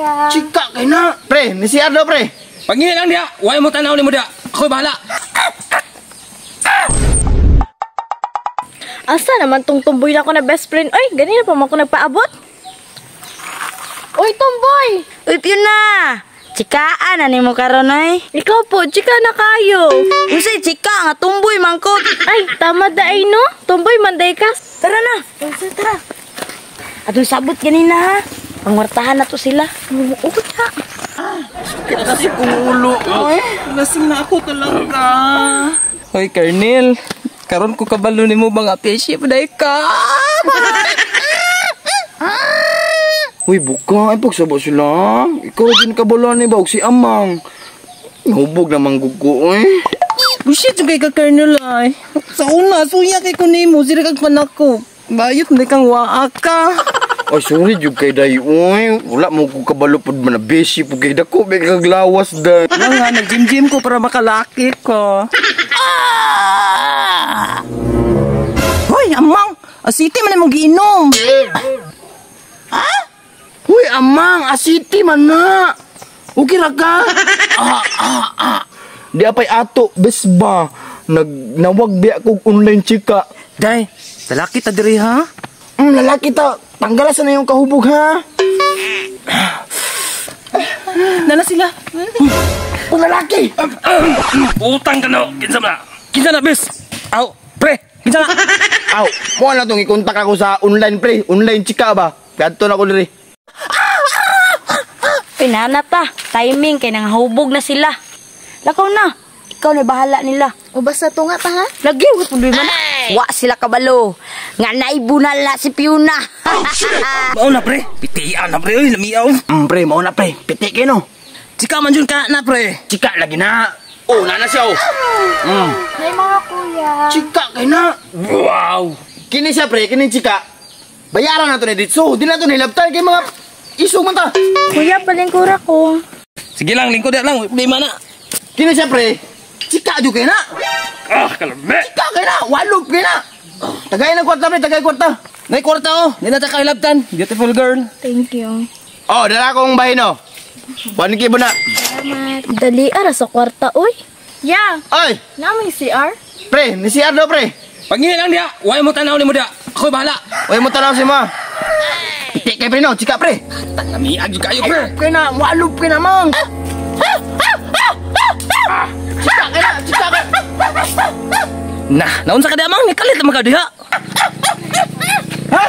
Kuya. Chika kay na. Pre, ni si Ardo pre. Pagngin lang diha, way mo tanaw nimo diha. Ako bahala. Asa naman tong tumboy na ako na best friend? Oy, ganina pa man ako nagpaabot. Oy, tumboy! Uy, Fiona! Chikaan na nimo karon oy. Ikaw po, chika na kayo. Unsay chika nga tumboy man ko. Ay, tama da ay no? Tumboy man day ka. Tara na. Tara. Atong sabot ganina ha. Pangwartahan na to sila. Oo, ta. Sakit na si kong ulo. Oy, Lasing na ako talaga. Hoy, Kernel. Karon ko kabalo nimo bang apesye pa day ka. Uy, buka. Ay, pagsaba sila. Ikaw din kabalo ni ba? Og si Amang. Nahubog namang gugo, eh. Bullshit yung kay ka, Kernel ay. Sa una, suya kay ko nimo, sira kag panako. Bayot na kang waa ka. Ay, sorry, jud kay day, uy. Wala mo ko kabalo pod man na busy po kay dako, may kaglawas day. Wala nga, nag-gym-gym ko para makalaki ko. Ah! Hoy, Amang! Asiti man imong giinom. Uy, Amang, asiti man na. Okay ra ka? Di apay ato, bes ba? Nagnawag biya kog online chika. Day, lalaki ta diri ha? Lalaki ta. Tanggalas na yung kahubog ha. Nana sila. Kung lalaki. Utang ka na. Kinsa na? Kinsa na, bes? Aw, pre. Kinsa na? Aw, mo na tong i-contact ako sa online pre, online chika ba? Kadto na ko diri. Pinana ta. Timing kay nangahubog na sila. Lakaw na. Ikaw na bahala nila. O basta tunga ta ha? Lagi wa problema na. Wa sila kabalo. Nga naibunal na si Fiona. Mao na, pre. Pitian na, pre. Uy, lamiaw. Pre, mao na pre. Piti kay no. Chika man jud ka na, pre. Chika lagi na. Oh, nana siya oh. Hi mga kuya. Chika kay na. Wow. Kini siya pre, kini chika. Bayaran na to ni ditso. Di na to nilabtan kay mga isog man ta. Kuya, palingkura ko. Sige lang, lingkod lang. Problema na. Kini siya pre. Chika jud kay na. Ah, kalame. Chika kay na, walog kay na. Tagay ng kwarta pre, tagay kwarta. Nay kwarta oh. Di na ta kailabtan. Beautiful girl. Thank you. Oh, dala akong bahin oh. 1K na. Salamat. Dali ara sa kwarta, oy. Ya, Ay, namin CR. pre, ni si Ardo pre. Pagngin lang diha, way mo tanaw nimo diha. Ako bahala. Uy mo tanaw si ma. Piti kay pre no, chika pre. Lamiag jud kayo, pre. Kay na, walog kay na mang. Chika kay na, chika kay. Nah, naunsa ka diha mang? Nikalit man ka diha. Ha?